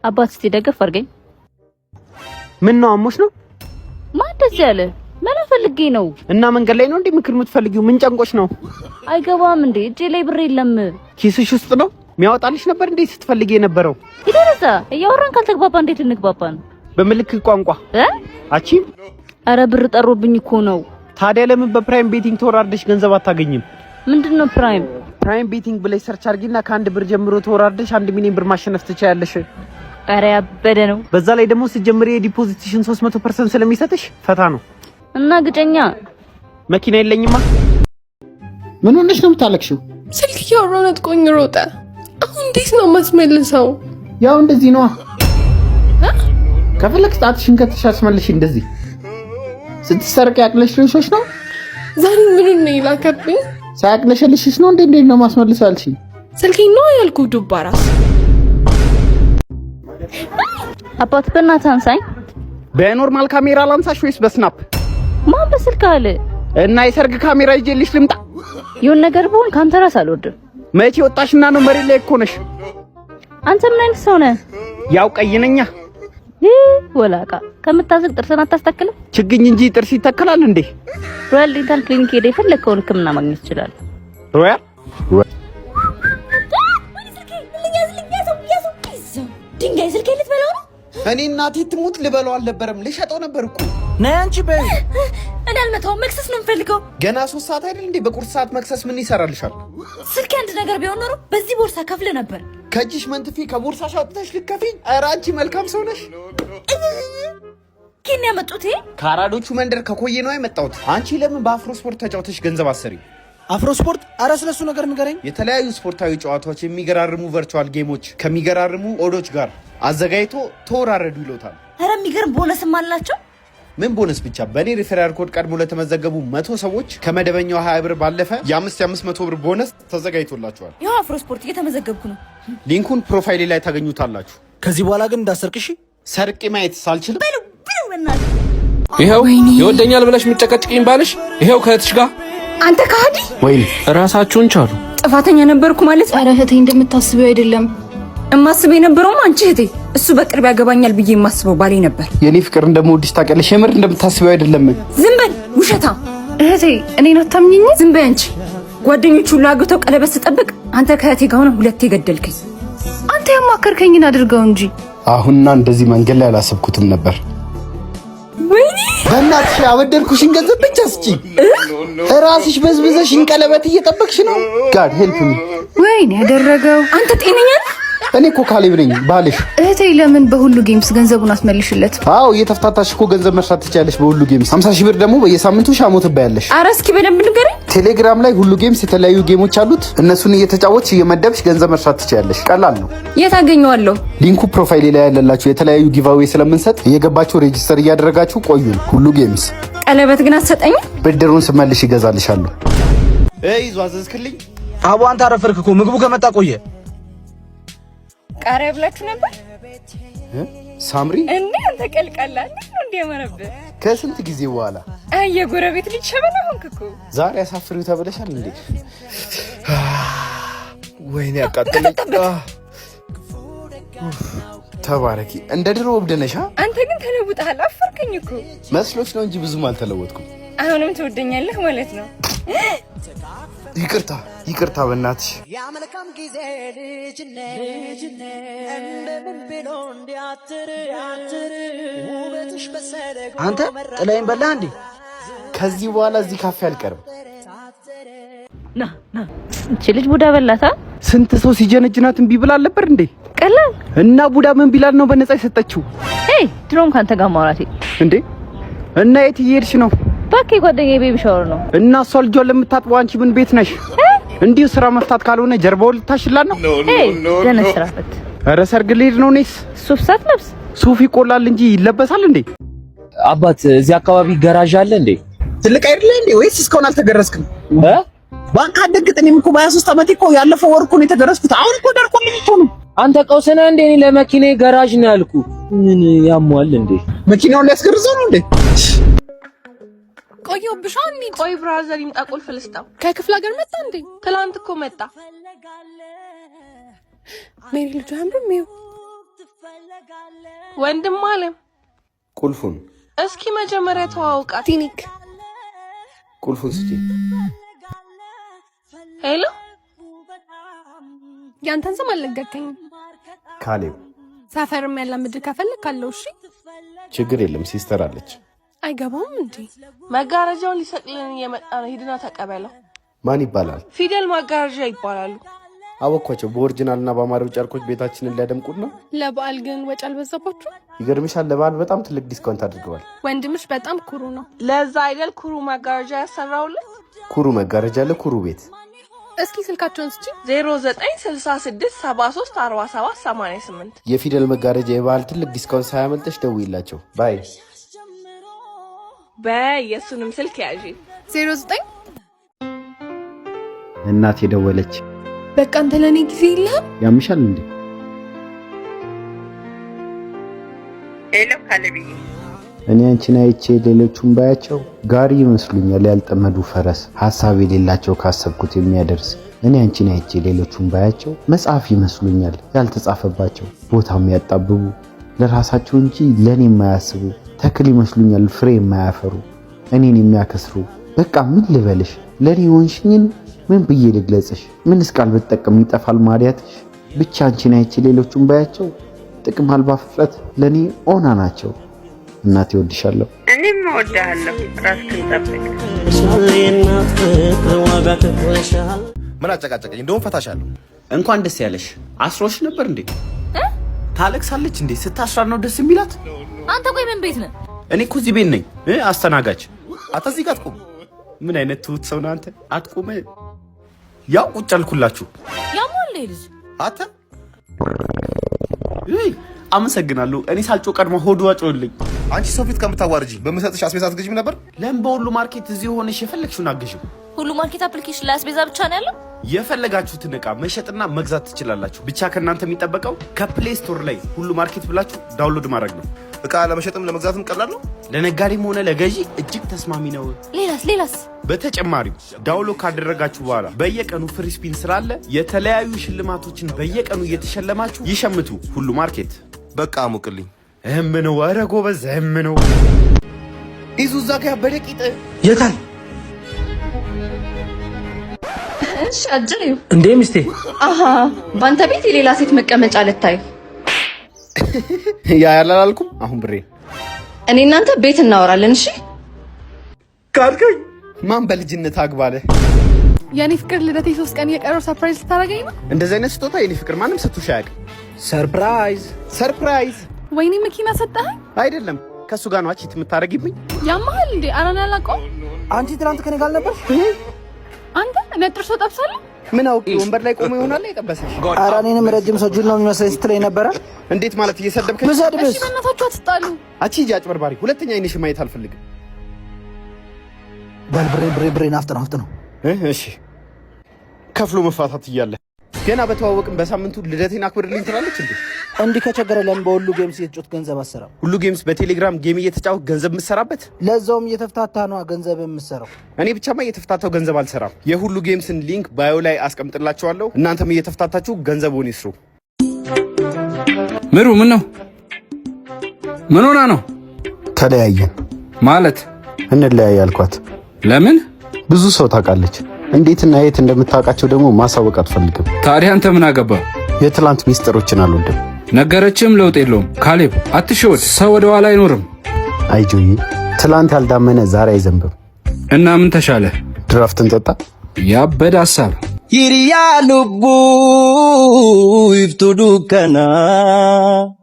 አባት፣ እስቲ ደገፍ አድርገኝ። ምን ነው፣ አሞሽ ነው? ማን እንደዚህ ያለ? መላ ፈልጌ ነው። እና መንገድ ላይ ነው እንዴ ምክር የምትፈልጊው? ምን ጨንቆሽ ነው? አይገባም እንዴ? እጄ ላይ ብር የለም። ኪስሽ ውስጥ ነው የሚያወጣልሽ ነበር እንዴ ስትፈልጊ የነበረው? ይደረዛ እያወራን ካልተግባባ እንዴት ልንግባባ ነው? በምልክት ቋንቋ። እ? አቺ። አረ ብር ጠሮብኝ እኮ ነው። ታዲያ ለምን በ Prime Betting ተወራርደሽ ገንዘብ አታገኝም? ምንድን ነው Prime? Prime Betting ብለሽ search አድርጊና ከ1 ብር ጀምሮ ተወራርደሽ 1 ሚሊዮን ብር ማሸነፍ ትችያለሽ። አረ ያበደ ነው። በዛ ላይ ደግሞ ስትጀምሪ የ deposit ሽን 300% ስለሚሰጥሽ ፈታ ነው። እና ግጨኛ። መኪና የለኝማ። ምን ሆነሽ ነው የምታለቅሽው? ስልክ እያወራሁ ነጥቆኝ ሮጠ። አሁን እንዴት ነው የማስመልሰው? ያው እንደዚህ ነዋ። ከፈለግሽ ጣትሽን ከተሽ አስመልሽ። እንደዚህ ስትሰርቅ ያቅለሽልሾች ነው። ዛሬ ምኑን ነው የላከብኝ? ሳያቅለሸልሽሽ ነው እንዴ? እንዴት ነው ማስመልሰው ያልሽኝ? ስልኬን ነው ያልኩህ፣ ዱባ ራስ። አባት፣ በእናትህ አንሳኝ። በ normal ካሜራ ላንሳሽ ወይስ በ Snap? ማን በስልክ አለ? እና የሰርግ ካሜራ ይዤልሽ ልምጣ? የሆነ ነገር ብሆን ካንተ ራስ አልወርድም። መቼ ወጣሽና ነው? መሬት ላይ እኮ ነሽ። አንተ ምን አይነት ሰው ነህ? ያው ቀይ ነኛ። ይህ ወላቃ፣ ከምታዝግ ጥርስን አታስተክልም? ችግኝ እንጂ ጥርስ ይተከላል እንዴ? Royal Dental Clinic ሄደህ የፈለግከውን ሕክምና ማግኘት ትችላለህ። ሮያል። ድንጋይ፣ ስልኬ ልትበላው ነው? እኔ እናቴ ትሙት ልበለው አልነበረም፣ ልሸጠው ነበር እኮ። ነይ አንቺ በይ። እኔ አልመታውም፣ መክሰስ ነው የምፈልገው። ገና 3 ሰዓት አይደል እንዴ? በቁርስ ሰዓት መክሰስ ምን ይሰራልሻል? ስልኬ አንድ ነገር ቢሆን ኖሮ በዚህ ቦርሳ ከፍል ነበር። ከእጅሽ መንትፌ ከቦርሳሽ አውጥተሽ ልከፊኝ? ኧረ አንቺ መልካም ሰው ነሽ። ኬን ያመጡት? ከአራዶቹ መንደር ከኮዬ ነው የመጣሁት። አንቺ ለምን በአፍሮ ስፖርት ተጫውተሽ ገንዘብ አሰሪ? አፍሮ ስፖርት? አረ ስለሱ ነገር ንገረኝ። የተለያዩ ስፖርታዊ ጨዋታዎች፣ የሚገራርሙ virtual game ኦች ከሚገራርሙ odd ኦች ጋር አዘጋጅቶ ተወራረዱ ይሎታል። ኧረ የሚገርም ቦነስም አላቸው። ምን ቦነስ ብቻ፣ በእኔ referral code ቀድሞ ለተመዘገቡ 100 ሰዎች ከመደበኛው 20 ብር ባለፈ የ5 የ500 ብር ቦነስ ተዘጋጅቶላቸዋል። ይኸው አፍሮ ስፖርት እየተመዘገብኩ ነው። Link ኡን profile ኤ ላይ ታገኙታላችሁ። ከዚህ በኋላ ግን እንዳሰርቅሽ። ሰርቄ ማየት ሳልችልም። ብሉ በእናትህ። ይኸው ይወደኛል ብለሽ የምጨቀጭቅኝ ባልሽ ይኸው ከእህትሽ ጋር። አንተ ከሃዲ! ወይኔ! ራሳችሁን ቻሉ። ጥፋተኛ ነበርኩ ማለት? ኧረ እህቴ፣ እንደምታስቢው አይደለም። እማስበው የነበረውም አንቺ እህቴ፣ እሱ በቅርብ ያገባኛል ብዬ የማስበው ባሌ ነበር። የኔ ፍቅር፣ እንደምወድሽ ታውቂያለሽ። የምር እንደምታስቢው አይደለም። ዝም በል ውሸታ። እህቴ፣ እኔን አታምኚኝ? ዝም በይ አንቺ። ጓደኞች ሁሉ አግብተው ቀለበት ስጠብቅ አንተ ከእህቴ ጋር ሆነህ ሁለቴ ገደልከኝ። አንተ ያማከርከኝን አድርገው እንጂ። አሁንና እንደዚህ መንገድ ላይ አላሰብኩትም ነበር። ወይኔ! በእናትሽ ያበደርኩሽን ገንዘብ ብቻ ስጪኝ። ራስሽ በዝብዘሽን ቀለበት እየጠበቅሽ ነው። God help me። ወይኔ ያደረገው! አንተ ጤነኛ ነህ? እኔ እኮ ካሌብ ነኝ ባልሽ። እህቴ፣ ለምን በሁሉ Games ገንዘቡን አትመልሽለት? አዎ፣ እየተፍታታሽ እኮ ገንዘብ መስራት ትችያለሽ በሁሉ Games። 50 ሺህ ብር ደግሞ በየሳምንቱ ሻሞ ትባያለሽ። ኧረ እስኪ በደንብ ንገረኝ። ቴሌግራም ላይ ሁሉ Games የተለያዩ game ኦች አሉት። እነሱን እየተጫወትሽ እየመደብሽ ገንዘብ መስራት ትችያለሽ። ቀላል ነው። የት አገኘዋለሁ? Link ኡ profile ኤ ላይ ያለላችሁ። የተለያዩ giveaway ስለምንሰጥ እየገባችሁ register እያደረጋችሁ ቆዩ። ሁሉ Games። ቀለበት ግን አትሰጠኝም? ብድሩን ስመልሽ ይገዛልሻለሁ። ይዞ አዘዝክልኝ። አቦ አንተ አረፈድክ እኮ፣ ምግቡ ከመጣ ቆየ። ቃሪያ ብላችሁ ነበር? ሳምሪ! እንዴ አንተ ቀልቀላ፣ እንዴት ነው እንዲያመረብህ? ከስንት ጊዜ በኋላ። አይ የጎረቤት ልጅ፣ ሸበላ ሆንክ እኮ። ዛሬ አሳፍሪው ተብለሻል እንዴ? ወይኔ ያቃጠለኝ። ተባረኪ። እንደ ድሮ እብድ ነሽ። አንተ ግን ተለውጠሃል። አፈርከኝ እኮ። መስሎሽ ነው እንጂ ብዙም አልተለወጥኩም። አሁንም ትወደኛለህ ማለት ነው? ይቅርታ፣ ይቅርታ በእናትሽ። የመልካም ጊዜ ልጅነት እንደምን ብሎ እንዲያትር ውበትሽ በሰለ። አንተ ጥላዬን በላህ እንዴ? ከዚህ በኋላ እዚህ ካፌ አልቀርም። ና ና፣ እቺ ልጅ ቡዳ በላታ። ስንት ሰው ሲጀነጅናት እምቢ ብላ አልነበር እንዴ? ቀላል። እና ቡዳ ምን ቢላል ነው በነፃ የሰጠችው? ኤይ፣ ድሮም ካንተ ጋር ማውራቴ። እንዴ፣ እና የት እየሄድሽ ነው? እባክህ፣ የጓደኛዬ baby shower ነው። እና እሷ ልጇን ለምታጥበው አንቺ ምን ቤት ነሽ? እንዲሁ ስራ መፍታት ካልሆነ ጀርባውን ልታሽላት ነው? ኤይ ደነስ፣ ስራ ፈት። ኧረ ሰርግ ልሄድ ነው። እኔስ ሱፍ ሳትለብስ? ሱፍ ይቆላል እንጂ ይለበሳል እንዴ? አባት፣ እዚህ አካባቢ ገራዥ አለ እንዴ? ትልቅ አይደለ እንዴ? ወይስ እስካሁን አልተገረዝክም? እ? ባንክ አደግጥ። እኔም እኮ በ23 ዓመቴ እኮ ያለፈው ወር እኮ ነው የተገረዝኩት። አሁን እኮ ደርቆልኝ እኮ ነው። አንተ ቀውስ ነህ እንዴ? እኔ ለመኪናዬ ገራዥ ነው ያልኩ። ምን ያሟል እንዴ? መኪናውን ሊያስገርዘው ነው እንዴ? ቆየሁብሽ። እንሂድ። ቆይ brother ይምጣ፣ ቁልፍ ልስጠው። ከክፍለ ሀገር መጣ እንዴ? ትላንት እኮ መጣ። ሜሪ፣ ልጁ አያምርም? ይኸው። ወንድም አለም። ቁልፉን እስኪ መጀመሪያ ተዋውቃት። ቲኒክ። ቁልፉን ስጪ። Hello። ያንተን ስም አልነገርከኝም። ካሌብ። ሰፈርም ያላምድ ከፈለግ ካለው እሺ። ችግር የለም፣ sister አለች። አይገባውም እንዴ? መጋረጃውን ሊሰቅልን እየመጣ ነው። ሂድና ተቀበለው። ማን ይባላል? ፊደል ማጋረጃ ይባላሉ። አወኳቸው። በ original እና በአማረው ጨርቆች ቤታችንን ሊያደምቁት ነው። ለበዓል ግን ወጪ አልበዛባችሁ? ይገርምሻል፣ ለበዓል በጣም ትልቅ discount አድርገዋል። ወንድምሽ በጣም ኩሩ ነው። ለዛ አይደል ኩሩ መጋረጃ ያሰራውለት። ኩሩ መጋረጃ ለኩሩ ቤት። እስኪ ስልካቸውን ስጪ። 0966734788። የፊደል መጋረጃ የበዓል ትልቅ discount ሳያመልጠሽ ደውይላቸው። Bye። በይ፣ የእሱንም ስልክ ያዢ። 09። እናት የደወለች። በቃ አንተ ለእኔ ጊዜ የለህም። ያምሻል እንዴ? Hello ካለብዬ። እኔ አንቺን አይቼ ሌሎቹን ባያቸው ጋሪ ይመስሉኛል፣ ያልጠመዱ ፈረስ፣ ሀሳብ የሌላቸው ካሰብኩት የሚያደርስ። እኔ አንቺን አይቼ ሌሎቹን ባያቸው መጽሐፍ ይመስሉኛል፣ ያልተጻፈባቸው፣ ቦታ የሚያጣብቡ፣ ለራሳቸው እንጂ ለእኔ የማያስቡ፣ ተክል ይመስሉኛል፣ ፍሬ የማያፈሩ፣ እኔን የሚያከስሩ። በቃ ምን ልበልሽ? ለእኔ የሆንሽኝን ምን ብዬ ልግለጽሽ? ምንስ ቃል ብጠቀም ይጠፋል ማርያትሽ? ብቻ አንቺን አይቼ ሌሎቹን ባያቸው ጥቅም አልባ ፍጥረት፣ ለእኔ ኦና ናቸው። እናቴ እወድሻለሁ። እኔም እወድሃለሁ። ራስህን ጠብቅ። ምን አጨቃጨቀኝ? እንደውም ፈታሻለሁ። እንኳን ደስ ያለሽ። አስሮሽ ነበር እንዴ? ታለቅሳለች እንዴ? ስታስራት ነው ደስ የሚላት። አንተ ቆይ ምን ቤት ነህ? እኔ እኮ እዚህ ቤት ነኝ አስተናጋጅ። አንተ እዚህ ጋር አትቁም። ምን አይነት ትሁት ሰው ነህ አንተ? አትቁም። ያው ቁጭ አልኩላችሁ። ያሟል ልጅ። አንተ። እይ፣ አመሰግናለሁ። እኔ ሳልጮህ ቀድሞ ሆዷ ጮኸልኝ። አንቺ ሰው ፊት ከምታዋርጂ በምሰጥሽ አስቤዛ አትገዢም ነበር? ለምን በሁሉ ማርኬት እዚህ ሆነሽ የፈለግሽውን አገዥም። ሁሉ ማርኬት application ላይ አስቤዛ ብቻ ነው ያለው? የፈለጋችሁትን እቃ መሸጥና መግዛት ትችላላችሁ። ብቻ ከእናንተ የሚጠበቀው ከ Play Store ላይ ሁሉ ማርኬት ብላችሁ download ማድረግ ነው። እቃ ለመሸጥም ለመግዛትም ቀላል ነው። ለነጋዴም ሆነ ለገዢ እጅግ ተስማሚ ነው። ሌላስ ሌላስ? በተጨማሪም download ካደረጋችሁ በኋላ በየቀኑ free spin ስላለ የተለያዩ ሽልማቶችን በየቀኑ እየተሸለማችሁ ይሸምቱ። ሁሉ ማርኬት። በቃ አሙቅልኝ። እህም ነው፣ ኧረ ጎበዝ እህም ነው። ይዙ እዛ ጋ ያበደ ቂጥ። የታል? እሺ አጅሬው። እንዴ ሚስቴ። አሃ፣ በአንተ ቤት የሌላ ሴት መቀመጫ ልታይ። ያ ያላላልኩም አሁን ብሬ። እኔ እናንተ ቤት እናወራለን። እሺ። ካልከኝ ማን በልጅነት አግባለ? የኔ ፍቅር፣ ልደቴ 3 ቀን የቀረው surprise ልታደርገኝ ነው? እንደዚህ አይነት ስጦታ የኔ ፍቅር ማንም ሰጥቶሽ አያውቅም። Surprise! Surprise! ወይኔ፣ መኪና ሰጠኸኝ? አይደለም፣ ከእሱ ጋር ነው cheat የምታደርጊብኝ። ያመሃል እንዴ? ኧረ እኔ አላውቀውም። አንቺ ትናንት ከኔ ጋር አልነበርሽ? አንተ እኔ ጥርሶ ጠብሳለሁ? ምን አውቄ፣ ወንበር ላይ ቆሞ ይሆናል የጠበሰሽ። ኧረ እኔንም ረጅም ሰው ጅል ነው የሚመስለኝ ስትለኝ ነበረ። እንዴት ማለት፣ እየሰደብከኝ? ብሰድብስ? እሺ በእናታችሁ አትጣሉ። አቺ ሂጂ አጭበርባሪ፣ ሁለተኛ አይንሽን ማየት አልፈልግም። በል ብሬ ብሬ ብሬ ናፍጥ ነው። እሺ፣ ከፍሎ መፋታት እያለ ገና በተዋወቅን በሳምንቱ ልደቴን አክብርልኝ ትላለች እንዴ? እንዲህ ከቸገረ ለምን በሁሉ ጌምስ እየተጫወት ገንዘብ አሰራም? ሁሉ ጌምስ በቴሌግራም game እየተጫወት ገንዘብ የምትሰራበት? ለዛውም እየተፍታታ ነዋ ገንዘብ የምሰራው። እኔ ብቻማ እየተፍታታው ገንዘብ አልሰራም። የሁሉ ጌምስን link bio ላይ አስቀምጥላችኋለሁ። እናንተም እየተፍታታችሁ ገንዘቡን ይስሩ። ምሩ፣ ምን ነው? ምን ሆና ነው? ተለያየን። ማለት? እንለያይ አልኳት። ለምን? ብዙ ሰው ታውቃለች። እንዴትና የት እንደምታውቃቸው ደግሞ ማሳወቅ አትፈልግም። ታዲያ አንተ ምን አገባ? የትላንት ሚስጥሮችን አልወድም። ነገረችም ለውጥ የለውም። ካሌብ አትሸወድ፣ ሰው ወደ ኋላ አይኖርም። አይጆዬ፣ ትላንት ያልዳመነ ዛሬ አይዘንብም። እና ምን ተሻለ? ድራፍት እንጠጣ። ያበደ ሀሳብ። Hiriyaa lubbuu iftuu dukkanaa.